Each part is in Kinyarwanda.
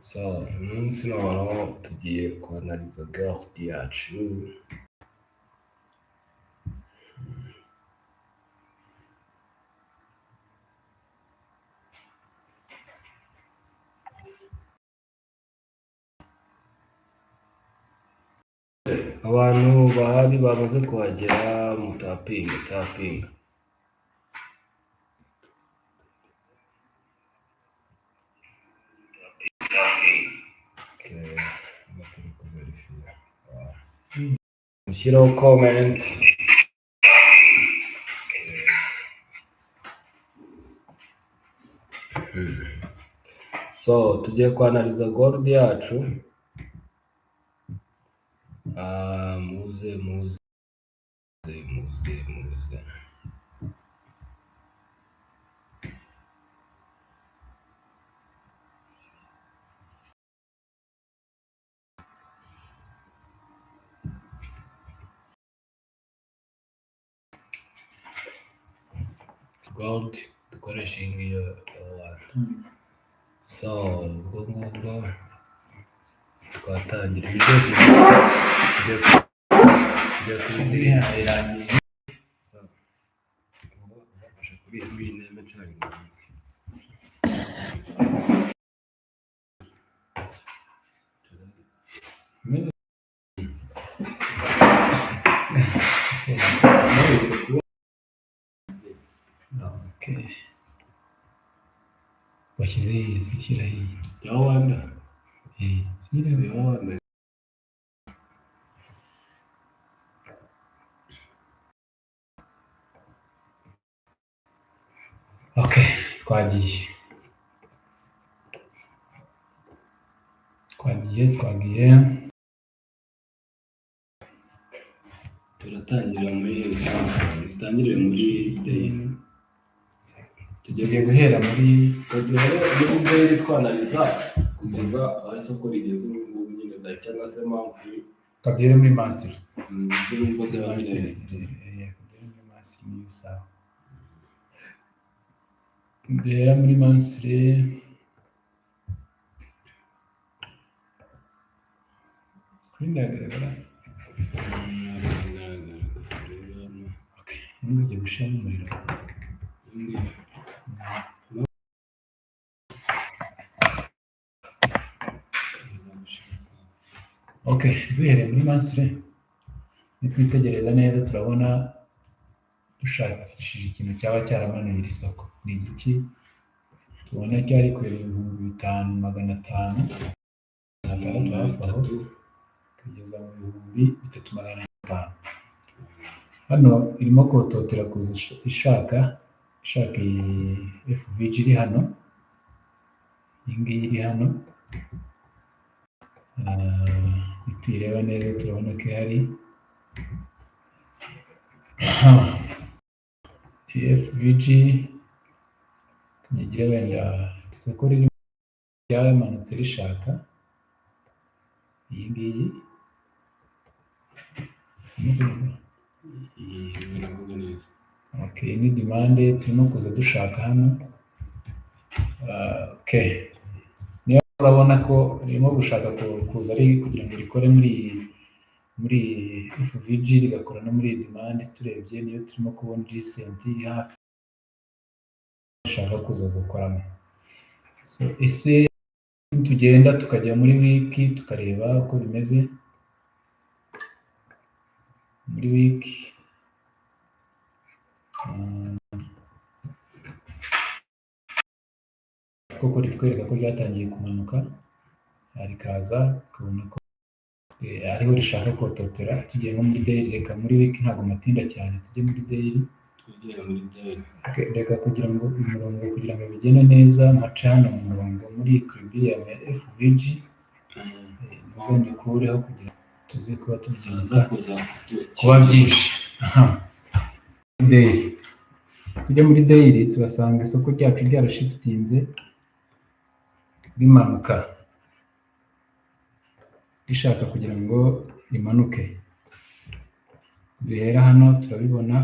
So uyu munsi noneho tugiye kwanariza gold yacu. Abantu bahari bamaze kuhagera mutapinga tapinga. Okay, turi kuverifiya. Mushyiraho comment. So tugiye kwanariza gold yacu. Ah, muze muze muze muze. Gold dukoresha iyi ngiyi ya Rwanda. So ubwo ngubwo twatangira ibi byose tugiye kubigira. Irangije. So ubwo ubafasha kuri iyi ngiyi neme ncaringa. Okay. Washyize hehe? Shyira hehe? Ya Rwanda. Eh, Si ya Rwanda. Okay, twagiye. Twagiye, twagiye. Turatangira muri dutangire muri daily. Tugiye guhera muri Tugiye muri daily twanariza kugeza aho isoko rigeze ubu ngubu nyine like cyangwa se monthly. Kabyere muri Masiri. Ibyo numva byaba Masiri. birenze. Kabyere muri Masiri niyo sawa. Duhera muri Masiri. Kuri ndagaragara. Biragaragara ko turebe hano. Okay. Ntuzajye gushiramo umuriro. Ubundi Okay, duhereye muri Masire, nitwitegereza neza turabona dushakishije ikintu cyaba cyaramanuye iri soko. Ni igiki? Tubona cyari ku 5500 6 hafi aho, bitatu. kugeza mu 3500. Hano irimo kototera kuza ishaka iyi FVG iri hano, iyi ngiyi iri hano. Ah, nituyireba neza turabona ko ihari. Iyi FVG nyigire wenda isoko ririmo ryamanutse rishaka iyi ngiyi. Biravuga neza. Okay, ni demande turimo kuza dushaka hano. Ah, okay. Niyo urabona ko ririmo gushaka kuza ari kugira ngo rikore muri iyi FVG rigakora no muri iyi demande, turebye niyo turimo kubona recent iri hafi ishaka kuza gukoramo. So ese tugenda tukajya muri wiki tukareba uko bimeze muri wiki, koko ritwereka ko ryatangiye kumanuka, rikaza ukabona ko ariho rishaka kototera. Tugiye nko muri daily, reka muri wiki ntabwo matinda cyane, tujye muri daily. Twigire muri daily. Okay, reka kugira ngo umurongo kugira ngo bigende neza mpace hano mu murongo muri equilibrium ya FVG, muze nyikureho kugira ngo tuze kuba Tuza tubyibuka kuza kuba byinshi. Aha. Daily. Tujya muri daily tuhasanga isoko ryacu ryarashifitinze rimanuka rishaka kugira ngo rimanuke. Duhera hano turabibona,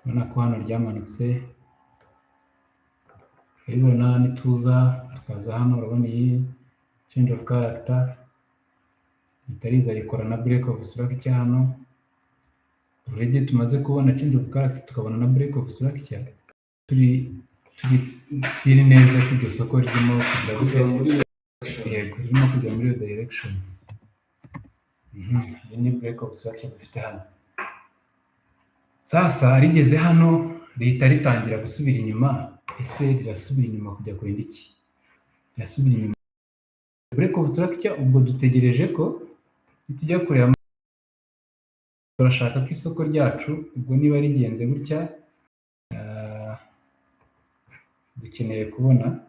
ubona ko hano ryamanutse. Urabibona, nituza tukaza hano, urabona iyi change of character ihita riza rikora na break of structure hano. Already tumaze kubona change of character, tukabona na break of structure, turi sure neza ko iryo soko ririmo kujya gute? Kujya muri iyo direction. Yego, ririmo kujya muri iyo direction. Iyi ni break of structure dufite hano. Sasa rigeze hano rihita ritangira gusubira inyuma. Ese rirasubira inyuma kujya kurinda iki? Rirasubira inyuma break of structure. Ubwo dutegereje ko nitujya kureba, turashaka ko isoko ryacu, ubwo niba rigenze gutya, dukeneye kubona